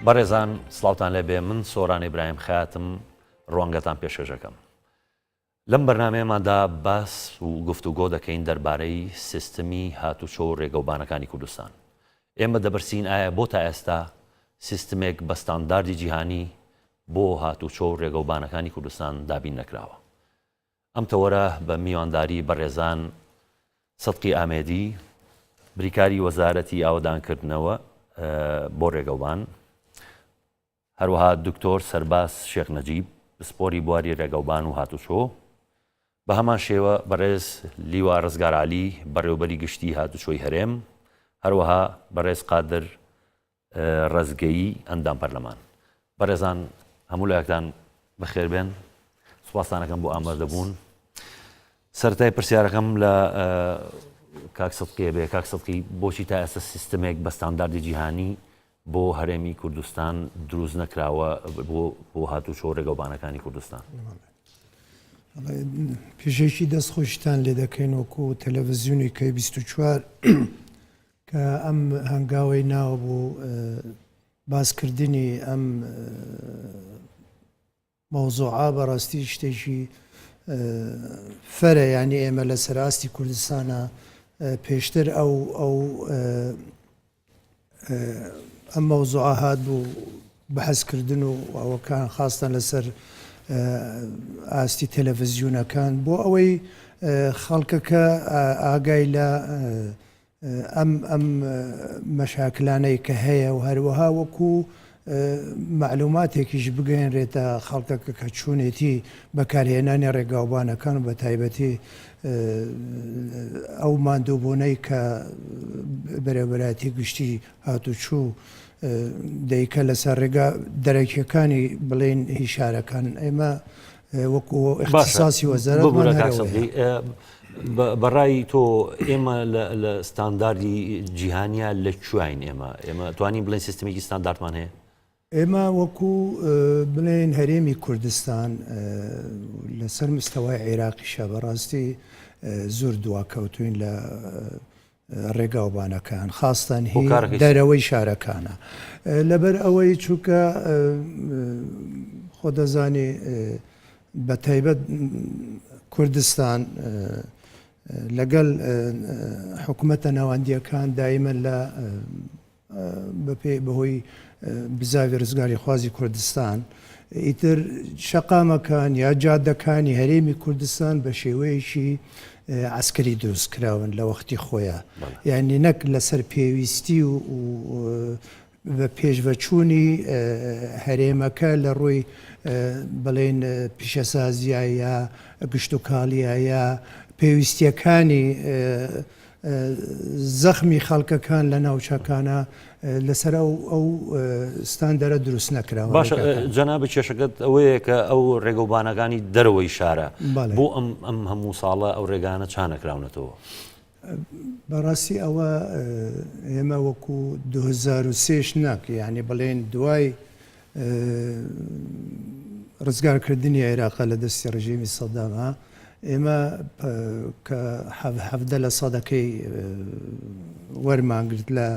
بەڕێزان سڵاوتان لێبێ من سۆران ئیبراهیم خەیاتم ڕوانگەتان پێشکەشەکەم لەم بەرنامەیەماندا باس و گفتوگۆ دەکەین دەربارەی سیستمی هاتوچۆ و ڕێگەوبانەکانی کوردستان. ئێمە دەپرسین ئایا بۆ تا ئێستا سیستمێک بە ستانداردی جیهانی بۆ هاتوچۆ و ڕێگەوبانەکانی کوردستان دابین نەکراوە؟ ئەم تەوەرە بە میوانداری بەڕێزان سدقی ئامێدی، بریکاری وەزارەتی ئاوەدانکردنەوە بۆ ڕێگەوبان، هەروەها دکتۆر سەرباز شێخ نەجیب، پسپۆری بواری رێگەوبان و هاتوچۆ، بەهەمان شێوە بەڕێز لیوا رزگار عەلی، بەڕێوەبەری گشتیی هاتوچۆی هەرێم، هەروەها بەڕێز قادر رەزگەیی، ئەندام پەرلەمان. بەڕێزان هەموو لایەکتان بەخێربێن، سوپاستان ئەکەم بۆ ئامادەبوون. سەرەتای پرسیارەکەم لە کاک سدقیە بێ، کاک سدقی بۆچی تا ئێستا سیستمێک بە ستانداردی جیهانی بۆ هەرێمی کوردستان دروست نەکراوە بۆ هاتوچۆ ڕێگەوبانەکانی کوردستان؟ پێشێکی دەست خۆشتان لێ دەکەین وەکو تەلەڤزیۆنی کەی 24 کە ئەم هەنگاوەی ناوە بۆ باسکردنی ئەم مەوزوعە بەڕاستی شتێکی فەرە یانی ئێمە لەسەر ئاستی کوردستانە پێشتر ئەو ئەو ئەم مەوزوعە هات بوو بەحەزکردن و ئەوەکان خاستان لەسەر ئاستی تەلەڤزیونەکان بۆ ئەوەی خەڵکەکە ئاگای لە ئەم ئەم مەشاکلانەی کە هەیە و هەروەها وەکو مەعلوماتێکیش بگەیەنرێتە خەڵکەکە کە چۆنێتی بەکارهێنانی ڕێگاوبانەکان و بەتایبەتی ئەو ماندووبوونەی کە بەرێوەبەرایەتی گشتی هاتوچوو دەیکە لەسەر ڕێگا دەرەکیەکانی بڵێین هی شارەکان ئێمە وەکو اختصاصی وەزارەتمان ببورە کاک سەدری بەڕای تۆ ئێمە لە ستانداردی جیهانیا لە کوێین ئێمە ئێمە توانین بڵێن سیستمێکی ستانداردمان هەیە؟ ئێمە وەکو بڵێن هەرێمی کوردستان لەسەر مستەوای عێراقیشە بەڕاستی زۆر دواکەوتوین لە ڕێگاوبانەکان خاستان هی دەرەوەی شارەکانە لەبەر ئەوەی چونکە خۆ دەزانی بە تایبەت کوردستان لەگەڵ حکوومەتە ناوەندیەکان دایمە لە بەپێی بەهۆی بزاوی ڕزگاریخوازی کوردستان ئیتر شەقامەکان یا جادەکانی هەرێمی کوردستان بە شێوەیەکی عسکەری دروست کراون لە وەختی خۆیان یعنی نەک لەسەر پێویستی و بە پێشڤەچوونی هەرێمەکە لە ڕووی بڵێن پیشەسازیە یا گشتوکاڵیە یا پێویستیەکانی زەخمی خەڵکەکان لە ناوچەکانە لەسەر ئەو ئەو ستاندەرە دروست نەکراوە. باشە جەنابت کێشەکەت ئەوەیە کە ئەو ڕێگەوبانەکانی دەرەوەی شارە بۆ ئەم ئەم هەموو ساڵە ئەو ڕێگانە چا نەکراونەتەوە؟ بەڕاستی ئەوە ئێمە وەکو 2023 ناک یعنی بڵێن دوای ڕزگارکردنی عێراقە لە دەستی ڕژێمی سەدامە ئێمە کە 17 لە سەدەکەی وەرمانگرت لە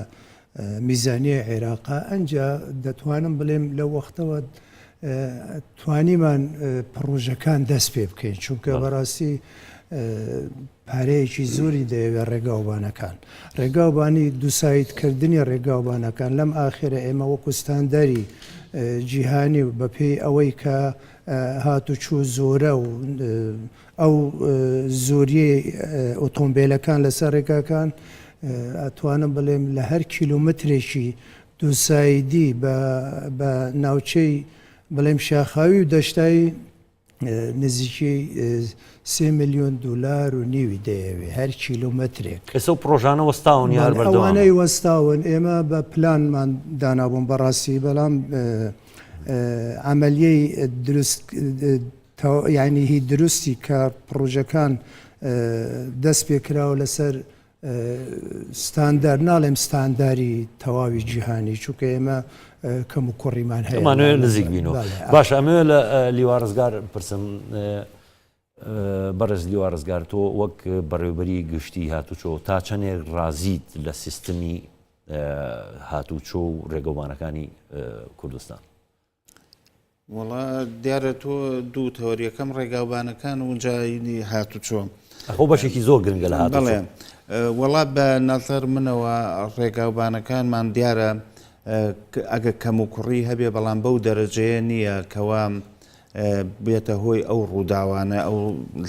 میزانیە عێراقا ئەنجا دەتوانم بڵێم لە وەختەوە توانیمان پڕۆژەکان دەست پێ بکەین چونکە بەڕاستی پارەیەکی زۆری دەیەوێت ڕێگاوبانەکان ڕێگاوبانی دووسایدکردنی ڕێگاوبانەکان لەم ئاخرە ئێمە وەکو ستاندەری جیهانی و بەپێی ئەوەی کە هاتوچوو زۆرە و ئەو زۆریەی ئۆتۆمبیلەکان لەسەر ڕێگاکان ئەتوانم بڵێم لە هەر کیلومترێکی دووسایدی بە ناوچەی بڵێم شاخاوی و دەشتایی نزیکەی سێ ملیۆن دولار و نیوی دەیەوێ هەر کیلۆمەترێک. ئێستا ئەو پڕۆژانە وەستاون یا هەر بەردەوامن؟ ئەوانەی وەستاون ئێمە بە پلانمان دانابوون بەڕاستی بەڵام عەمەلیەی دروست یانی هی دروستی کە پڕۆژەکان دەست پێکراوە لەسەر ستاندار ناڵێم ستانداری تەواوی جیهانی چونکە ئێمە کەم و کوڕیمان هەیە ئەمانەوێت نزیک بین و باش ئەمەوێ لە لیوا ڕزگار پرسم بەڕێز لیوا ڕزگار تۆ وەک بەڕێوبەری گشتی هاتوچۆ تا چەندێک ڕازیت لە سیستمی. هاتوچۆ و ڕێگەوبانەکانی کوردستان؟ وەڵا دیارە تۆ دوو تەوەر یەکەم ڕێگاوبانەکان و جای هاتوچۆ. ئەخۆ بەشێکی زۆر گرنگە لە هاتوچۆ. بەڵێ وەڵا بە نەزەر منەوە ڕێگاوبانەکانمان دیارە ئەگە کەم و کوڕی هەبێ بەڵام بەو دەرەجەیە نییە کەوا بێتە هۆی ئەو ڕووداوانە ئەو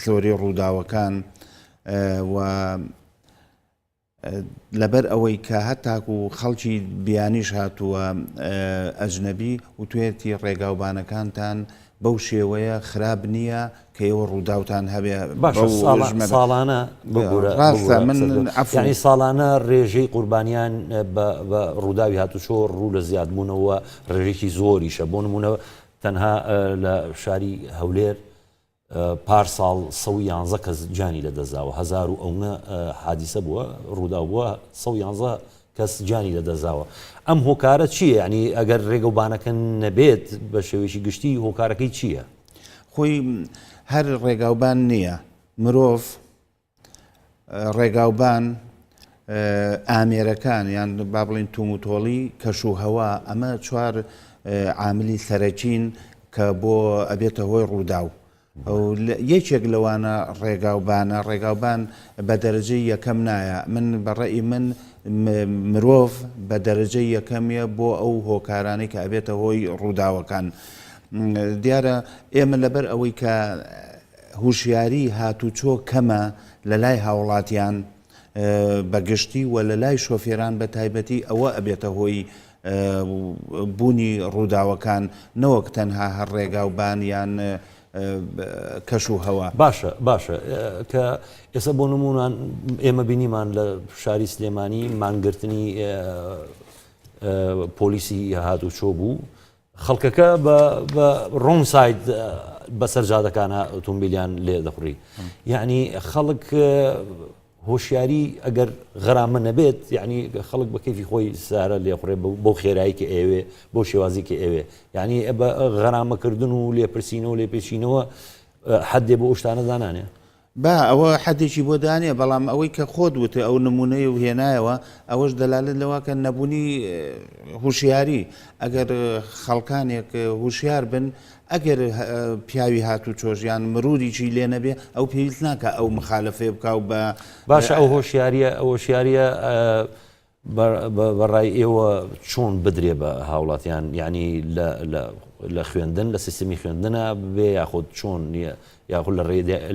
زۆری ڕووداوەکان و لەبەر ئەوەی کە هەتاکو خەڵکی بیانیش هاتووە ئەجنەبی وتوێتی ڕێگاوبانەکانتان بەو شێوەیە خراپ نییە کە ئێوە ڕووداوتان هەبێ باشە ساڵانە ببورە ڕاستە من عەفو یانی ساڵانە ڕێژەی قوربانیان بە ڕووداوی هاتوچۆ ڕوو لە زیادبوونەوە ڕێژێکی زۆریشە بۆ نمونە تەنها لە شاری هەولێر پار ساڵ 111 کەس گیانی لەدەستداوە، هەزار و ئەونە حادیسە بووە، ڕووداو بووە، 111 کەس گیانی لەدەستداوە. ئەم هۆکارە چییە؟ یانی ئەگەر ڕێگەوبانەکە نەبێت بە شێوەیەکی گشتی هۆکارەکەی چییە؟ خۆی هەر ڕێگاوبان نییە، مرۆڤ ڕێگاوبان، ئامێرەکان یان با بڵێین توموتۆڵی کەش و هەوا ئەمە چوار عاملی سەرەکین کە بۆ ئەبێتە هۆی ڕووداو. یەکێک لەوانە ڕێگاوبانە، ڕێگاوبان بە دەرەجەی یەکەم نایە، من بە ڕەئی من مرۆڤ بە دەرەجەی یەکەمیە بۆ ئەو هۆکارانەی کە ئەبێتە هۆی ڕووداوەکان. دیارە ئێمە لەبەر ئەوەی کە هوشیاری هاتوچۆ کەمە لە لای هاوڵاتیان بە گشتی و لە لای شۆفێران بە تایبەتی ئەوە ئەبێتە هۆی بوونی ڕووداوەکان نەوەک تەنها هەر ڕێگا و بان یان کەش و هەوا. باشە باشە کە ئێستا بۆ نمونان ئێمە بینیمان لە شاری سلێمانی مانگرتنی پۆلیسی هاتوچۆ بوو خەڵکەکە بە بە wrong side بەسەر جادەکانە ئۆتۆمبیلیان لێ دەخوڕی یعنی خەڵک هۆشیاری ئەگەر غەرامە نەبێت یعنی خەڵک بە کەیفی خۆی سارە لێخڕێ بۆ خێرایی کە ئێوێ بۆ شێوازی کە ئێوێ یعنی بە غەرامەکردن و لێپرسینەوە لێپێچینەوە حدێ بۆ شتانە دانانێ با ئەوە حەدێکی بۆ دانێ بەڵام ئەوەی کە خۆت وتت ئەو نمونەی و هێنایەوە ئەوەش دەلالەت لەوە کە نەبوونی هوشیاری ئەگەر خەڵکانێک هوشیار بن ئەگەر پیاوی هاتوچۆش یان مروریی لێ نەبێ ئەو پێویست ناکە ئەو مخالفەیە بکا و بە باشە ئەو هۆشیاریە ئەو هۆشیاریە بە ڕای ئێوە چۆن بدرێ بە هاوڵاتیان یعنی لە خوێندن لە سیستمی خوێندنە بێ یاخود چۆن نییە یاخود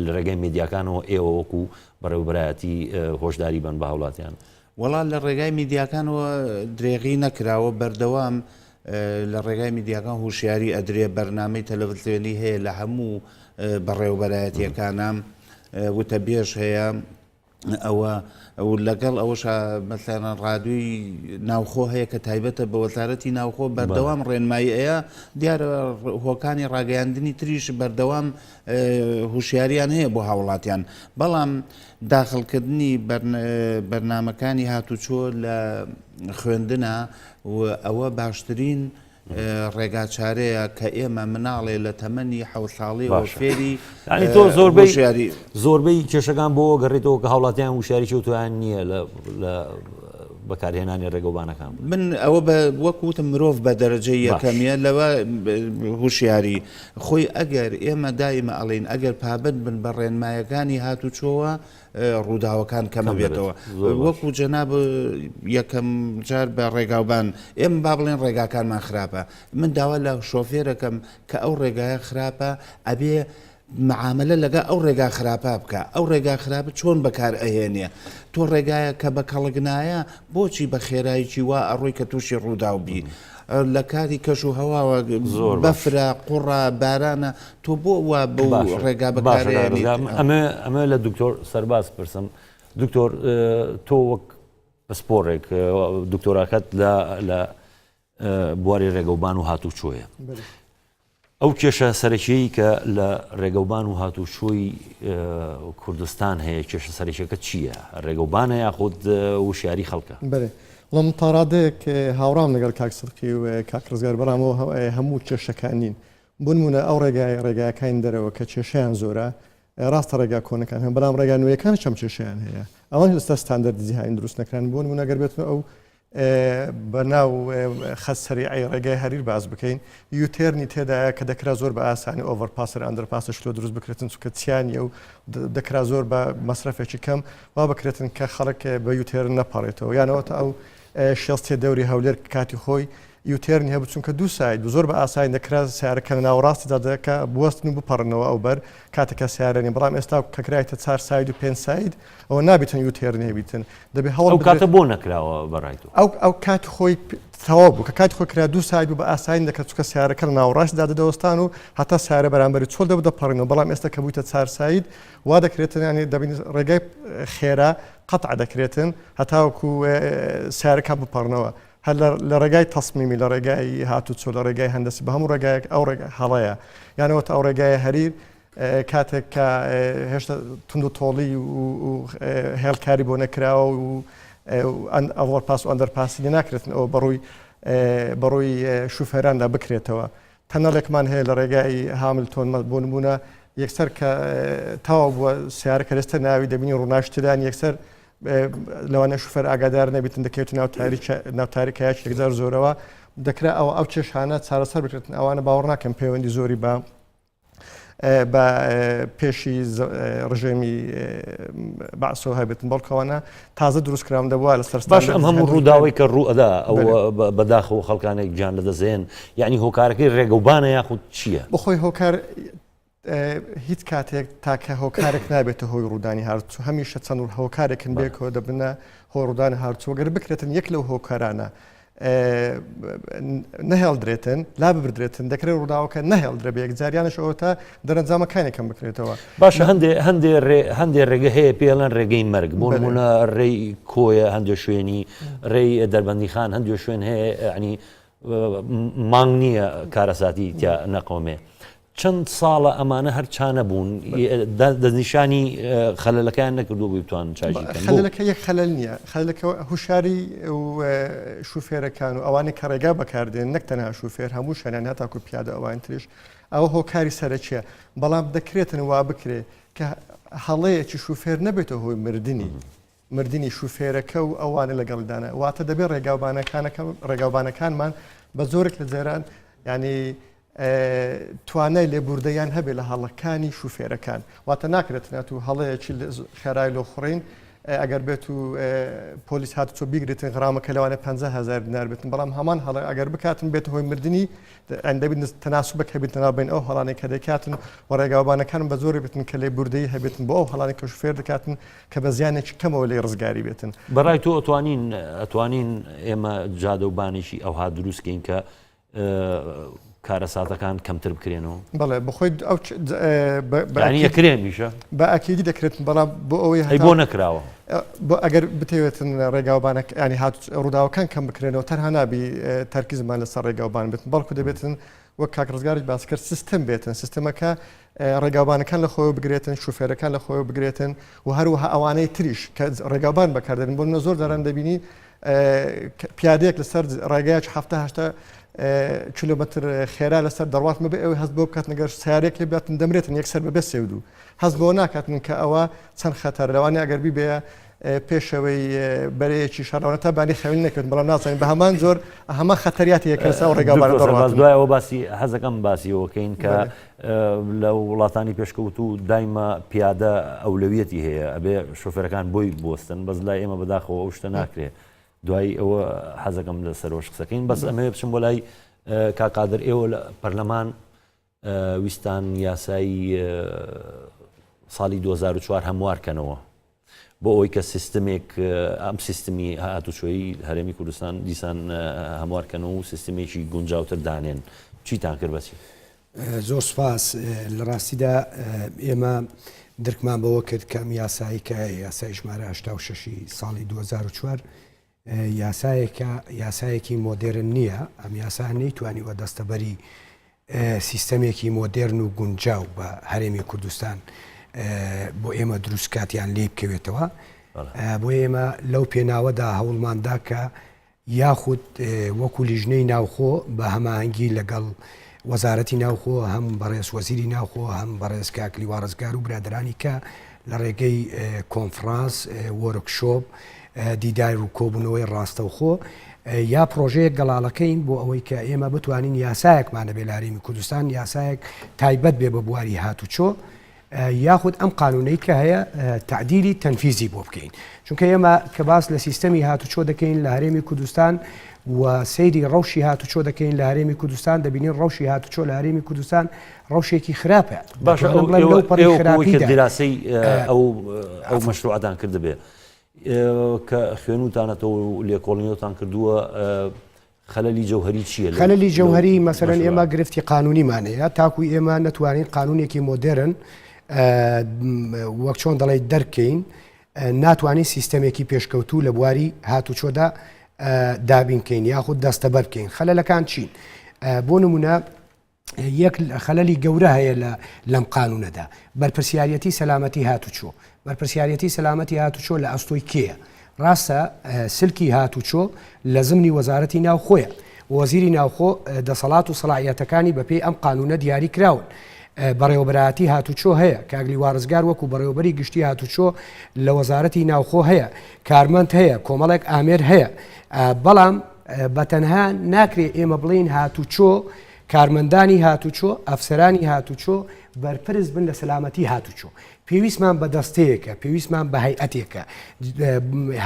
لە ڕێگەی میدیاکانەوە ئێوە وەکو بەڕێوبەرایەتی هۆشداری بن بە هاوڵاتیان؟ وەڵا لە ڕێگای میدیاکانەوە درێغی نەکراوە بەردەوام لە ڕێگای میدیاکان هوشیاری ئەدرێ بەرنامەی تەلەڤزیۆنی هەیە لە هەموو بەڕێوبەرایەتیەکانە وتەبێژ هەیە ئەوە و لەگەڵ ئەوەشا مەسەلەن ڕادیۆی ناوخۆ هەیە کە تایبەتە بە وەزارەتی ناوخۆ بەردەوام ڕێنمایی ئەیە دیارە هۆکانی ڕاگەیاندنی تریش بەردەوام هوشیاریان هەیە بۆ هاوڵاتیان بەڵام داخڵکردنی بەرنامەکانی هاتوچۆ لە خوێندنە و ئەوە باشترین ڕێگا چارەیە کە ئێمە مناڵێ لە تەمەنی حەوت ساڵیەوە باشە. فێری یعنی تۆ زۆربەی هۆشیاری زۆربەی کێشەکان بۆ گەڕێتەوە کە هاوڵاتیان وشیاری چەوتویان نییە لە لە بەکارهێنانی ڕێگەوبانەکان بوو. من ئەوە بە وەک وتم مرۆڤ بە دەرەجەی باش. یەکەمیە لەوە هوشیاری خۆی ئەگەر ئێمە دایمە ئەڵێین ئەگەر پابەند بن بە ڕێنمایەکانی هاتوچۆوە ڕووداوەکان کەم ئەبێتەوە وەکو جەناب یەکەم جار بە ڕێگاوبان ئێمە با بڵێن ڕێگاکانمان خراپە من داوا لە شۆفێرەکەم کە ئەو ڕێگایە خراپە ئەبێ معاملە لەگە ئەو ڕێگا خراپە بکە ئەو ڕێگا خراپە چۆن بەکار ئەهێنێ تۆ ڕێگایە کە بە کەڵک نایە بۆچی بە خێرایکی وا ئەڕۆی کە تووشی ڕووداو بی لە کاتی کەش و هەواوە زۆر بەفرە قوڕە بارانە تۆ بۆ وا بەو ڕێگا بەکارێنیت؟ ئەمە ئەمە لە دکتۆر سەرباز پرسم دکتۆر تۆ وەک پسپۆڕێک دکتۆراکەت لە لە بواری ڕێگەوبان و هاتوچۆیە ئەو کێشە سەرەکیی کە لە ڕێگەوبان و هاتوچۆی کوردستان هەیە کێشە سەرەکیەکە چییە؟ ڕێگەوبانە یاخود وشیاری خەڵکە؟ بەێ وەڵام تاڕادەیەک هاوڕام لەگەڵ کاک سدقی و کاک ڕزگار بەڵام هەموو کێشەکان نین بۆ نموونە ئەو ڕێگای ڕێگاکانی دەرەوە کە کێشەیان زۆرە ڕاستە ڕێگا کۆنەکان هەن بەڵام ڕێگا نوێیەکانیش ئەم کێشەیان هەیە ئەوان ئێستا ستاندەردی جیهانی دروست نەکران بۆ نموونە گەر بێت ئەو بە ناو خەت سەریعی ڕێگای هەریر باس بکەین U-turn ی تێدایە کە دەکرا زۆر بە ئاسانی overpass ەر underpass ش لۆ دروست بکرێتن چونکە چیانە و دەکرا زۆر بە مەسرەفێکی کەم وا بکرێتن کە خەڵک بە U-turn نەپەڕێتەوە یانەوە تا ئەو شێستێ دەوری هەولێر کاتی خۆی U-turn ی هەبوو چونکە دوو side بوو زۆر بە ئاسانی دەکرا سیارەکە لە ناوەڕاستی جادەکە بوەستن و بپەڕنەوە ئەو بەر کاتێک کە سیارە نیە بەڵام ئێستا کە کرایتە چار side و پێنج side ئەوە نابێتن U-turn هەبیتن دەبێ هەوڵ ئەو کاتە بۆ نەکراوە بەڕای تۆ؟ ئەو ئەو کات خۆی تەواو بوو کە کاتی خۆی کرا دوو side بوو بە ئاسانی دەکرد چونکە سیارەکە لە ناوەڕاستی جادە دەوەستان و هەتا سیارە بەرامبەری چۆل دەبوو دەپەڕینەوە بەڵام ئێستا کە بوویتە چار side وا دەکرێتن یانی دەبین ڕێگای خێرا قەتع دەکرێتن هەتاوەکو سیارەکان بپەڕنەوە هەر لە ڕێگای تەسمیمی لە ڕێگای هاتوچۆ لە ڕێگای هەندەسی بە هەموو ڕێگایەک ئەو ڕێگا هەڵەیە یانەوە ئەو ڕێگایە هەریر کاتێک کە هێشتا تونند و تۆڵی و هێڵکاری بۆ نەکراوە و overpass و underpass ی ناکرێتن ئەوە بەڕووی بەڕووی شوفێراندا بکرێتەوە tunnel ێکمان هەیە لە ڕێگای هاملتۆن بۆ نمونە یەکسەر کە تەواو بووە سیارە کەرەستە ناوی دەبینی ڕووناشتدان یەکسەر لەوانە شوفەر ئاگادار نەبیتن دەکەوێت ناو تاریکە ناو تاریکایەکی یەکجار زۆرەوە دەکرا ئەوە ئەو کێشانە چارەسەر بکرێتن ئەوانە باوەڕ ناکەم پەیوەندی زۆری بە بە پێشی ڕژێمی بەعسەوە هەبێتن بەڵکەوانە تازە دروست کراون دەبووە لەسەر باش ئەم هەموو ڕووداوی کە ڕوو ئەدا ئەو بەداخەوە خەڵکانێک گیان لەدەستێن یعنی هۆکارەکەی ڕێگەوبانە یاخود چییە؟ بەخۆی هۆکار هیچ کاتێک تاکە هۆکارێک نابێتە هۆی ڕوودانی هاتوچۆ، هەمیشە چەند هۆکارێکن بێکەوە دەبنە هۆی ڕوودانی هاتوچۆ، گەر بکرێتن یەک لەو هۆکارانە نەهێڵدرێتن لا ببردرێتن دەکرێت ڕووداوەکە نەهێڵدرێ بە یەکجاریانش ئەوە تا دەرەنجامەکانی کەم بکرێتەوە. باشە هەندێ هەندێ هەندێ ڕێگە هەیە پێڵەن ڕێگەی مەرگ بۆ نمونە ڕێی کۆیە هەندێ شوێنی ڕێی دەربەندیخان هەندێ شوێن هەیە ینی مانگ نییە کارەساتی تیا نەقۆمێ چەند ساڵە ئەمانە هەر چانە بوون دەستنیشانی خەلەلەکەیان نەکردووە بۆی بتوانن چاکی بکەن؟ خەلەلەکە یەک خەلەل نییە، خەلەلەکە هوشاری و شوفێرەکان و ئەوانەی کە ڕێگا بەکاردێن نەک تەنها شوفێر هەموو شوێنان هەتاکو پیادە ئەوان تریش ئەوە هۆکاری سەرەکیە بەڵام دەکرێتن وا بکرێ کە هەڵەیەکی شوفێر نەبێتە هۆی مردنی مردنی شوفێرەکە و ئەوانە لەگەڵیدانە واتە دەبێت ڕێگاوبانەکانەکە ڕێگاوبانەکانمان بە زۆرێک لە جێران ینی توانای لێبوردەیان هەبێت لە هەڵەکانی شوفێرەکان واتە ناکرێت نات و هەڵەیەکی خێرای لۆ خوڕین ئەگەر بێت و پۆلیس هات چۆ بیگرێتن غرامەکە لەوانە 500هزار دینار بێتن بەڵام هەمان هەڵە ئەگەر بکاتن بێت هۆی مردنی دەبێت تەناسوبێک هەبێت لەناو بین ئەو هەڵانەی کە دەکاتن و ڕێگاوبانەکان بە زۆری بێتن کە لێبوردەی هەبێتن بۆ ئەو هەڵانەی کە شوفێر دەکاتن کە بە زیانێکی کەمەوە لێی ڕزگاری بێتن. بەڕای تۆ ئەتوانین ئەتوانین ئێمە جادە و بانێکی ئەوها دروست کەین کە کارەساتەکان کەمتر بکرێنەوە؟ بەڵێ بەخۆی ئەو یانی ئەکرێن میشە؟ بە ئەکیدی دەکرێت بەڵام بۆ ئەوەی ئەی بۆ نەکراوە؟ بۆ ئەگەر بتەوێتن ڕێگاوبانە ینی هات ڕووداوەکان کەم بکرێنەوە تەنها نابی تەرکیزمان لەسەر ڕێگاوبان بێت بەڵکو دەبێتن وەک کاک ڕزگاریش باس کرد سیستم بێتن سیستمەکە ڕێگاوبانەکان لە خۆی بگرێتن شوفێرەکان لە خۆی بگرێتن و هەروەها ئەوانەی تریش کە ڕێگاوبان بەکاردێن بۆ منە زۆر جاران دەبینی پیادەیەک لەسەر ڕێگایەک هەفتە هەشتا کیلۆمەتر خێرا لەسەر دەڕوات مەبێ ئەوەی هەست بۆ بکات نەگەر سیارێک لێ باتن دەمرێتن یەکسەر بەبێ سێودوو هەست بۆ ناکاتن کە ئەوە چەند خەتەر لەوانەیە ئەگەر بیبێ پێشەوەی بەرەیەکی شەڕەوە تا بانی خەوین نەکرد بەڵام نازانین بە هەمان زۆر هەمان خەتەریاتی هەیە کە لەسەر ئەو ڕێگاوبانە دکتۆر سەرباز دەڕواتن. دوای ئەوە باسی حەزەکەم باسی ئەوەکەین کە لە وڵاتانی پێشکەوتوو دایمە پیادە ئەولەویەتی هەیە ئەبێ شۆفێرەکان بۆی بوەستن بەس لای ئێمە بەداخەوە ئەو شتە ناکرێ دوای ئەوە حەزەکەم لە سەرۆش قسەکەین بەس ئەمەوێ بچم بۆ لای کاک قادر ئێوە لە پەرلەمان ویستان یاسای ساڵی 2004 هەموار کەنەوە بۆ ئەوەی کە سیستمێک ئەم سیستمی هاتوچۆی هەرێمی کوردستان دیسان هەموارکەن و سیستمێکی گونجاوتر دانێن چیتان کرد بەچی؟ زۆر سوپاس لە ڕاستیدا ئێمە درکمان بەوە کرد کە ئەم یاسایی کە یاسای ژمارە 86 ساڵی 2004 یاسایەکە یاسایەکی مۆدێرن نییە، ئەم یاسا نەیتوانیوە دەستەبەری سیستەمێکی مۆدێرن و گونجاو بە هەرێمی کوردستان بۆ ئێمە دروست کات یان لێی بکەوێتەوە. بۆ ئێمە لەو پێناوەدا هەوڵماندا کە یاخود وەکو لیژنەی ناوخۆ بە هەماهەنگی لەگەڵ وەزارەتی ناوخۆ هەم بەڕێز وەزیری ناوخۆ هەم بەڕێز کاک لیوا ڕزگار و برادەرانی کە لە ڕێگەی کۆنفرانس، وۆرکشۆپ، دیدار و کۆبوونەوەی ڕاستەوخۆ یا پرۆژەیەک گەڵاڵەکەین بۆ ئەوەی کە ئێمە بتوانین یاسایەکمان هەبێ لە هەرێمی کوردستان یاسایەک تایبەت بێ بە بواری هاتوچۆ یاخود ئەم قانونەی کە هەیە تەعدیلی تەنفیزی بۆ بکەین چونکە ئێمە کە باس لە سیستەمی هاتوچۆ دەکەین لە هەرێمی کوردستان و سەیری ڕەوشی هاتوچۆ دەکەین لە هەرێمی کوردستان دەبینین ڕەوشی هاتوچۆ لە هەرێمی کوردستان ڕەوشێکی خراپە باشە دەتوانم بڵێم لەو پەڕی ئێوە خراپیدا دیراسەی ئەو ئەو مەشروعەتان کردبێ کە خوێنوتانەتەوە و لێکۆڵینەوەتان کردووە خەلەلی جەوهەری چییە؟ خەلەلی جەوهەری مەسەلەن ئێمە گرفتی قانونیمان هەیە تاکو ئێمە نەتوانین قانونێکی مۆدێرن وەک چۆن دەڵێیت دەرکەین ناتوانین سیستەمێکی پێشکەوتوو لە بواری هاتوچۆدا دابین کەین یاخود دەستەبەر بکەین خەلەلەکان چین بۆ نمونە یەک خەلەلی گەورە هەیە لە لەم قانونەدا بەرپرسیارەتی سەلامەتی هاتوچۆ بەرپرسیارەتی سەلامەتی هاتوچۆ لە ئەستۆی کێیە ڕاستە سلکی هاتوچۆ لە زمنی وەزارەتی ناوخۆیە وەزیری ناوخۆ دەسەڵات و سەڵاحیەتەکانی بەپێی ئەم قانونە دیاری کراون بەڕێوەبەرایەتی هاتوچۆ هەیە کاک لیوا ڕزگار وەکو بەڕێوەبەری گشتی هاتوچۆ لە وەزارەتی ناوخۆ هەیە کارمەند هەیە کۆمەڵێک ئامێر هەیە بەڵام بە تەنها ناکرێ ئێمە بڵێین هاتوچۆ، کارمەندانی هاتوچۆ، ئەفسەرانی هاتوچۆ بەرپرس بن لە سەلامەتی هاتوچۆ. پێویستمان بە دەستەیەکە، پێویستمان بە هەیئەتێکە.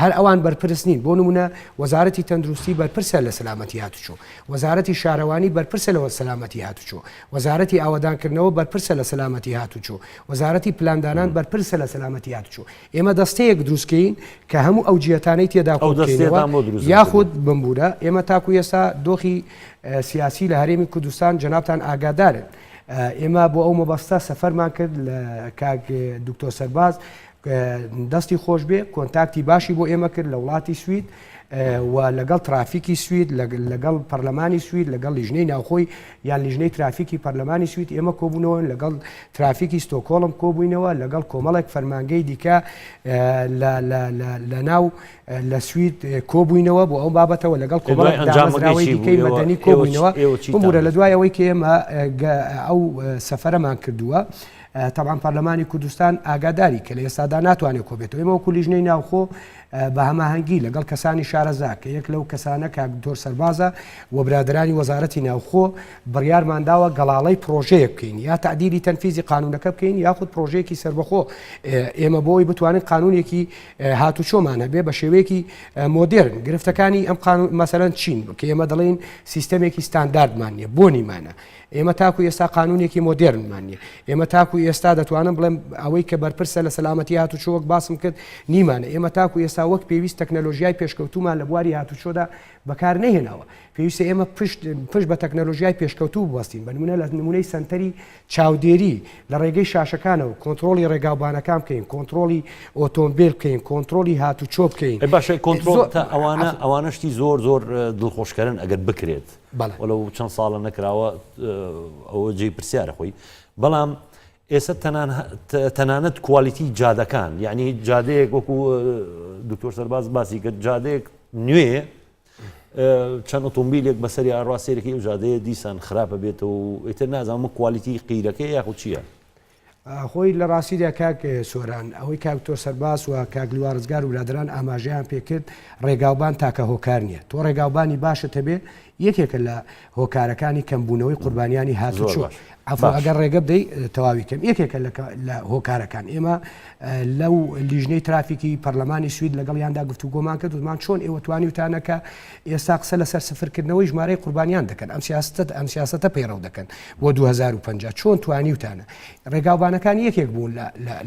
هەر ئەوان بەرپرس نین. بۆ نمونە وەزارەتی تەندروستی بەرپرسە لە سەلامەتی هاتوچۆ. وەزارەتی شارەوانی بەرپرسە لە سەلامەتی هاتوچۆ. وەزارەتی ئاوەدانکردنەوە بەرپرسە لە سەلامەتی هاتوچۆ. وەزارەتی پلاندانان بەرپرسە لە سەلامەتی هاتوچۆ. ئێمە دەستەیەک دروست کەین کە هەموو ئەو جیهەتانەی تێدا ئەو کۆ بکەینەوە دەستەیەتان بۆ دروست یاخود نەکردووە. بمبوورە ئێمە تاکو ئێستا دۆخی سیاسی لە هەرێمی کوردستان جەنابتان ئاگادارن ئێمە بۆ ئەو مەبەستە سەفەرمان کرد لە کاک دکتۆر سەرباز دەستی خۆش بێ کۆنتاکتی باشی بۆ ئێمە کرد لە وڵاتی سوید و لەگەڵ ترافیکی سوید لەگەڵ پەرلەمانی سوید لەگەڵ لیژنەی ناوخۆی یان لیژنەی ترافیکی پەرلەمانی سوید ئێمە کۆبوونەوە لەگەڵ ترافیکی ستۆکۆڵم کۆبووینەوە لەگەڵ کۆمەڵێک فەرمانگەی دیکە لە ناو لە سوید کۆبووینەوە بۆ ئەو بابەتەوە لەگەڵ کۆمەڵێک دامەزراوەی دیکەی مەدەنی کۆبووینەوە ببورە لە دوای ئەوەی کە ئێمە ئەو سەفەرەمان کردووە تەبعەن پەرلەمانی کوردستان ئاگاداری کە لە ئێستادا ناتوانێت کۆبێتەوە ئێمە وەکو لیژنەی ناوخۆ بە هەماهەنگی لەگەڵ کەسانی شارەزا کە یەک لەو کەسانە کاک دکتۆر سەربازە و برادەرانی وەزارەتی ناوخۆ بڕیارمان داوە گەڵاڵەی پرۆژەیەک بکەین یا تەعدیلی تەنفیزی قانونەکە بکەین یاخود پرۆژەیەکی سەربەخۆ ئێمە بۆی بتوانین قانونێکی هاتوچۆمان هەبێ بە شێوەیەکی مۆدێرن گرفتەکانی ئەم قانون مەسەلەن چین کە ئێمە دەڵێین سیستەمێکی ستانداردمان نییە بۆ نیمانە ئێمە تاکو ئێستا قانونێکی مۆدێرنمان نییە. ئێمە تاکو ئێستا دەتوانم بڵێم ئەوەی کە بەرپرسە لە سەلامەتی هاتوچۆ وەک باسم کرد نیمانە. ئێمە تاکو ئێستا وەک پێویست تەکنەلۆژیای پێشکەوتوومان لە بواری هاتوچۆدا بەکار نەهێناوە. پێویستە ئێمە پشت پشت بە تەکنەلۆژیای پێشکەوتوو ببەستین. بە نمونە لە نمونەی سەنتەری چاودێری لە ڕێگەی شاشەکانەوە کۆنترۆڵی ڕێگاوبانەکان بکەین، کۆنترۆڵی ئۆتۆمبێل بکەین، کۆنترۆڵی هاتوچۆ بکەین. ئەی باشە کۆنترۆڵ زۆر تا ئەوانە ئەوانە شتی زۆر زۆر دڵخۆشکەرن ئەگەر بکرێت. بەڵێ. وەلەو چەند ساڵە نەکراوە ئەوە جێی پرسیارە خۆی بەڵام ئێستا تەنانەت کوالیتی جادەکان یعنی جادەیەک وەکو دکتۆر سەرباز باسی کرد جادەیەک نوێ چەند ئۆتۆمبیلێک بەسەری ئاڕوا سێرەکەی ئەو جادەیە دیسان خراپە بێتەوە و ئیتر نازانم کوالیتی قیرەکەی یاخود چییە؟ خۆی لە ڕاستیدا کاک سۆران ئەوەی کاک دکتۆر سەرباز و کاک لیوا ڕزگار و برادەران ئاماژەیان پێکرد ڕێگاوبان تاکە هۆکار نییە تۆ ڕێگاوبانی باشت هەبێ یەکێکە لە هۆکارەکانی کەمبوونەوەی قوربانیانی هاتوچۆ عەفو ئەگەر ڕێگە بدەی تەواوی کەم یەکێکە لە هۆکارەکان ئێمە لەو لیژنەی ترافیکی پەرلەمانی سوید لەگەڵیاندا گفتوگۆمان کرد وتمان چۆن ئێوە توانیوتانە کە ئێستا قسە لەسەر سفرکردنەوەی ژمارەی قوربانیان دەکەن ئەم سیاستە ئەم سیاسەتە پەیڕەو دەکەن بۆ 2050 چۆن توانیوتانە ڕێگاوبانەکان یەکێک بوون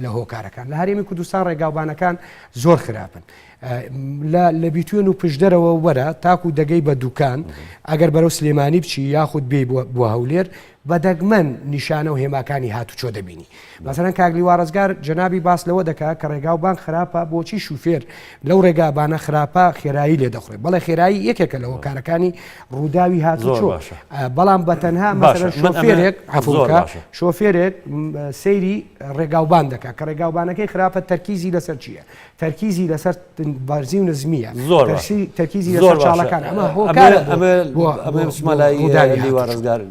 لە هۆکارەکان لە هەرێمی کوردستان ڕێگاوبانەکان زۆر خراپن لە بیتوێن و پشدەرەوە وەرە تاکو دەگەی بە دوکان ئەگەر بەرەو سلێمانی بچی یاخود بێی بۆ هەولێر بە دەگمەن نیشانە و هێماکانی هاتوچۆ دەبینی. مەسەلەن کاک لیوا ڕزگار جەنابی باس لەوە دەکا کە ڕێگاو بان خراپە بۆچی شوفێر لەو ڕێگا بانە خراپە خێرایی لێ دەخورێ بەڵێ خێرایی یەکێکە لە هۆکارەکانی ڕووداوی هاتوچۆ بەڵام بە تەنها مەسەلەن شۆفێرێک عەفوو بکە شۆفێرێک سەیری ڕێگاوبان دەکا کە ڕێگاوبانەکەی خراپە تەرکیزی لەسەر چییە؟ تەرکیزی لەسەر بەرزی و نزمیە زۆر باشە. تەرکیزی زۆر لەسەر باشە. چاڵەکان ئەمە هۆکارە بۆ ئەمە بۆ ئەمە بۆ بچمە بۆ لای ڕووداوی لیوا هاتوچۆ. ڕزگار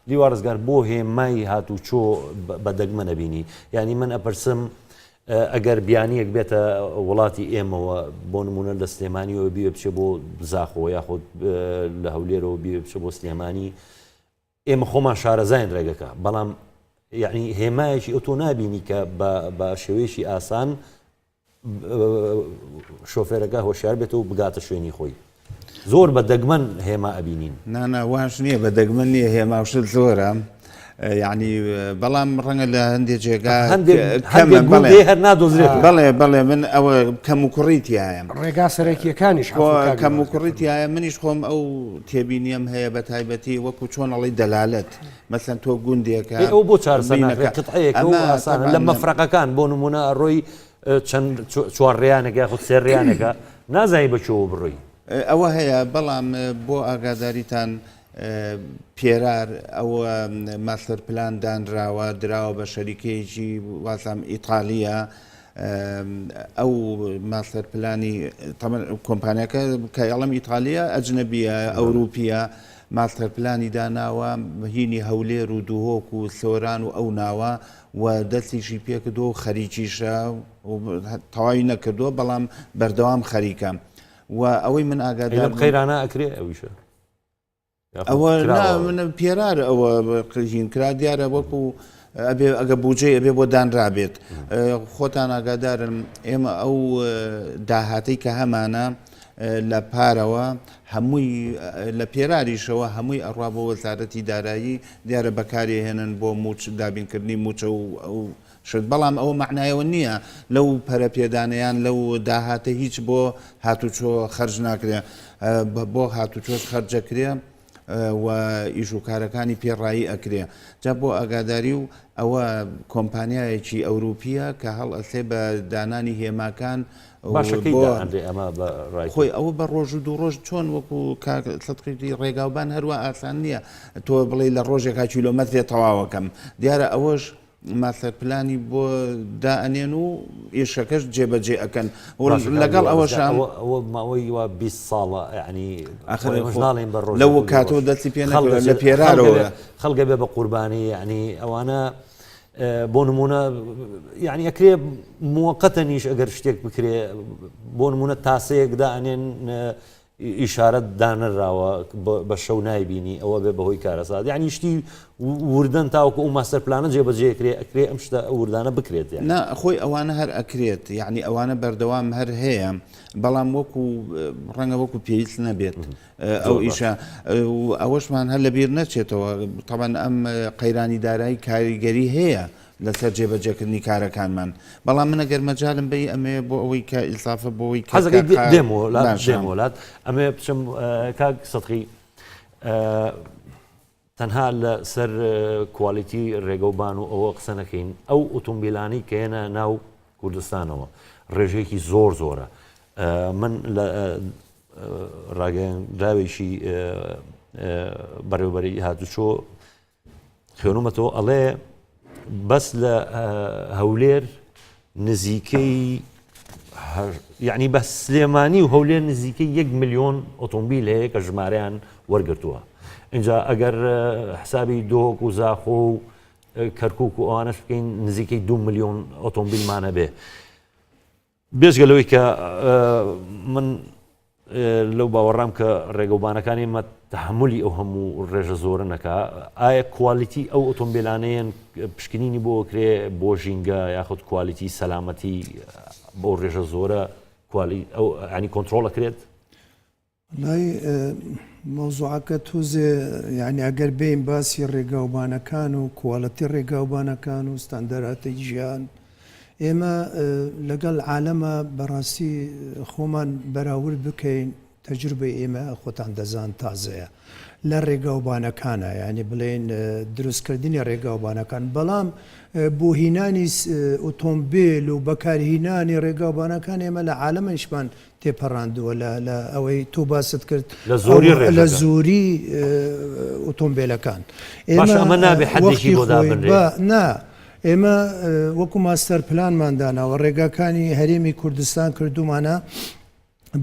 لیوا ڕزگار بۆ هێمای هاتوچۆ بە دەگمەن ئەبینی یعنی من ئەپرسم ئەگەر بیانیەک بێتە وڵاتی ئێمەوە بۆ نمونە لە سلێمانیەوە بیوێ بچێ بۆ زاخۆ یاخود لە هەولێرەوە بیوێ بچێ بۆ سلێمانی ئێمە خۆمان شارەزاین ڕێگەکە بەڵام یعنی هێمایەکی ئەو تۆ نابینی کە بە شێوەیەکی ئاسان شۆفێرەکە هۆشیار بێت و بگاتە شوێنی خۆی زۆر بە دەگمەن هێما ئەبینین. نا نا واش نییە بە دەگمەن نییە هێما و شت زۆرە یعنی بەڵام ڕەنگە لە هەندێک جێگا کەمە بەڵێ هەر نادۆزرێت بەڵێ بەڵێ من ئەوە کەم و کوڕی تایە ڕێگا سەرەکیەکانیش کەم و کوڕی تایە منیش خۆم ئەو تێبینیم هەیە بە تایبەتی وەکو چۆن ئەڵی دەلالەت مەسەن تۆ گوندێکە ئەو بۆ چارەسەر ناکرێت قطعەیەکە و ئاسانە لە مەفرەقەکان بۆ نمونە ئەڕۆی چەند چوارڕیانێک یاخود سێڕیانێکە نازانی بە کوێوە بڕۆی. ئەوە هەیە بەڵام بۆ ئاگاداریتان پێرار ئەوە ماستەر پلان دانراوە دراوە بە شەریکەیەکی وازام ئیتالیە ئەو ماستەر پلانی کۆمپانیەکە کە ئەڵم ئیتالیە ئەجنەبیە ئەوروپیە ماستەر پلانی داناوە هینی هەولێر و دهۆک و سۆران و ئەو ناوە و دەستیشی پێکردووە و خەریکیشە و تەواوی نەکردووە بەڵام بەردەوام خەریکە و ئەوەی من ئاگادار لەم قەیرانە ئەکرێ ئەویشە ئەوە من پێرار ئەوە قژین کرا دیارە وەکو ئەبێ ئەگە بودجەی ئەبێ بۆ دانرابێت خۆتان ئاگادارن ئێمە ئەو داهاتەی کە هەمانە لە پارەوە هەمووی لە پێراریشەوە هەمووی ئەڕوا بۆ وەزارەتی دارایی دیارە بەکاری هێنن بۆ موچ دابینکردنی موچە و ئەو شت بەڵام ئەوە مەعنایەوە نییە لەو پەرەپێدانەیان لەو داهاتە هیچ بۆ هاتوچۆ خەرج ناکرێ بۆ هاتوچۆش خەرجەکرێ و ئیش و کارەکانی پێ ڕایی ئەکرێ جا بۆ ئاگاداری و ئەوە کۆمپانیایەکی ئەوروپیە کە هەڵ ئەسێ بە دانانی هێماکان باشە کەی دائەنرێ ئەمە بە ڕای خۆی ئەوە بە ڕۆژ و دوو ڕۆژ چۆن وەکو کاک سەدقی ڕێگاوبان هەروە ئاسان نییە تۆ بڵێ لە ڕۆژێکا کیلۆمەترێ تەواوەکەم دیارە ئەوەش ماستەر پلانی بۆ دائەنێن و ئیشەکەش جێبەجێ ئەکەن لەگەڵ ئەوەشا ئەوە ماوەی وا 20 ساڵە یعنی ئاخر ئێمەش ناڵێین بە ڕۆژ لەو کاتەوە دەستی پێ نەکردووە لە پێرارەوە خەڵکە بێ بە قوربانی یعنی ئەوانە بۆ نمونە یعنی ئەکرێ موەقەتەنیش ئەگەر شتێک بکرێ بۆ نمونە تاسەیەک دائەنێن ئیشارەت دانراوە بە شەو نایبینی ئەوە بێ بەهۆی کارەسات یعنی شتی وردەن تاوەکو ئەو ماستەر پلانە جێبەجێ کرێ ئەکرێ ئەم شتە وردانە بکرێت یان نا خۆی ئەوانە هەر ئەکرێت یعنی ئەوانە بەردەوام هەر هەیە بەڵام وەکو ڕەنگە وەکو پێویست نەبێت ئەو ئیشە ئەوەشمان هەر لەبیر نەچێتەوە تەبەن ئەم قەیرانی دارایی کاریگەری هەیە لەسەر جێبەجێکردنی کارەکانمان بەڵام من ئەگەر مەجالم بەی ئەمەوێ بۆ ئەوەی کە ئیزافە بۆ ئەوەی کە حەزەکەی کاک قا- دێمەوە لات باشە. دێمەوە لات ئەمەوێ بچم کاک سەدقی تەنها لە سەر کوالیتی ڕێگەوبان و ئەوە قسە نەکەین ئەو ئۆتۆمبیلانەی کە یەنە ناو کوردستانەوە ڕێژەیەکی زۆر زۆرە من لە ڕاگەیەنراوێکی بەڕێوبەری هاتوچۆ خوێنومەتەوە ئەڵێ بەس لە هەولێر نزیکەی یعنی بە سلێمانی و هەولێر نزیکەی یەک ملیۆن ئۆتۆمبیل هەیە کە ژمارەیان وەرگتووە اینجا ئەگەر حسابی دۆک و زاخۆ و کەرکک و ئەوانش بکەین نزیکەی دو ملیۆن ئۆتۆمبیلمانە بێ بێجگە لەوەی کە من لەو باوەڕام کە ڕێگەوبانەکانی ئێمە تەحەمولی ئەو هەموو ڕێژە زۆرە نەکا ئایا کوالیتی ئەو ئۆتۆمبیلانەیەن پشکنینی بۆ کرێ بۆ ژینگە یاخود کوالیتی سەلامەتی بۆ ڕێژە زۆرە کوالی ئەو ینی کۆنتترۆڵ کرێت وەڵای مەوزوعەکە تۆزێ یانی ئەگەر بێین باسی ڕێگاوبانەکان و کواڵەتی ڕێگاوبانەکان و ستاندەراتی ژیان ئێمە لەگەڵ عالەمە بەڕاستی خۆمان بەراورد بکەین تەجروبەی ئێمە خۆتان دەزان تازەیە لە ڕێگاوبانەکانە یانی بڵێن دروستکردنی ڕێگاوبانەکان بەڵام بۆ هینانی ئۆتۆمبیل و بەکارهینانی ڕێگاوبانەکان ئێمە لە عالەمەیشمان تێپەڕاندووە لە لە ئەوەی تۆ باست کرد لە زۆری لە ڕێژەکە. زۆری ئۆتۆمبیلەکان باشە ئێمە ئەمە نابێ حەدێکی وەختی بۆ خۆی دابنرێ؟ بە نا ئێمە وەکو ماستەر پلانمان داناوە ڕێگاکانی هەرێمی کوردستان کردومانە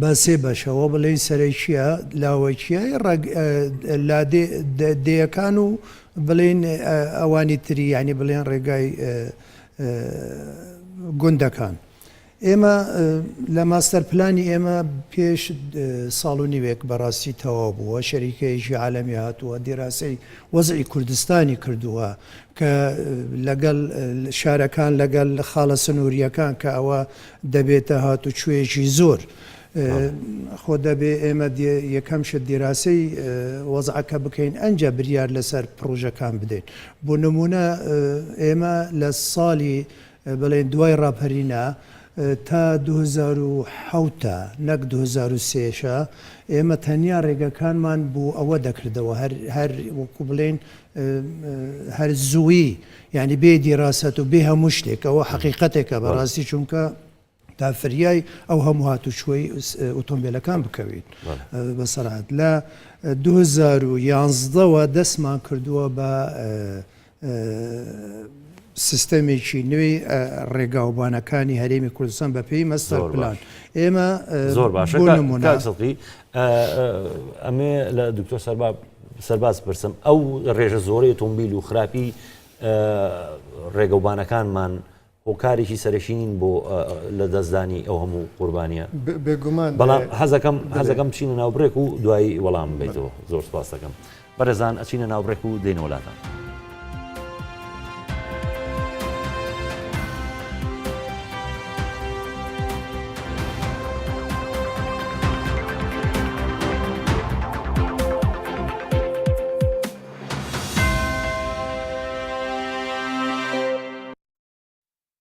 بە سێ بەشەوە بڵێین سەرەکیە لاوەکیە ڕەگ لادێ دێیەکان و بڵێین ئەوانی تری یانی بڵێن ڕێگای. گوندەکان. ئێمە لە ماستەر پلانی ئێمە پێش ساڵ و نیوێک بەڕاستی تەواو بووە، شەریکەیەکی عالەمی هاتووە دیراسەی وەزعی کوردستانی کردووە کە لەگەڵ شارەکان لەگەڵ خاڵە سنوورییەکان کە ئەوە دەبێتە هاتوچۆیەکی زۆر. خۆ دەبێ ئێمە یەکەم شت دیراسەی وەزعەکە بکەین ئەنجا بریار لەسەر پڕۆژەکان بدەین. بۆ نموونە ئێمە لە ساڵی بڵێن دوای ڕاپەرینە تا 2007 نەک 2003 شە ئێمە تەنیا ڕێگەکانمان بۆ ئەوە دەکردەوە هەر هەر وەکو بڵێن هەر زووی یعنی بێ دیراسەت و بێ هەموو شتێک ئەوە حەقیقەتێکە بەڕاستی چونکە تا فریای ئەو هەموو هاتوچۆی ئۆتۆمبیلەکان بکەوین بە سەرعەت لە 2011ەوە دەستمان کردووە بە سیستەمێکی نوێی ڕێگاوبانەکانی هەرێمی کوردستان بە پێی مەستەر پلان ئێمە زۆر باشە سڵقی ئەمێ لە دکتۆر سەرباز پرسم ئەو ڕێژە زۆرەی ئۆتۆمبیل و خراپی ڕێگەوبانەکانمان هۆکارێکی سەرەکی نین بۆ لە دەستدانی ئەو هەموو قوربانیە بێگومان بەڵام حەزەکەم حەزەکەم بچینە ناو بڕێک و دوایی وەڵام بیتەوە زۆر سپاس دەکەم بەڕێزان ئەچینە ناو بڕێک و دێنەوە لاتان.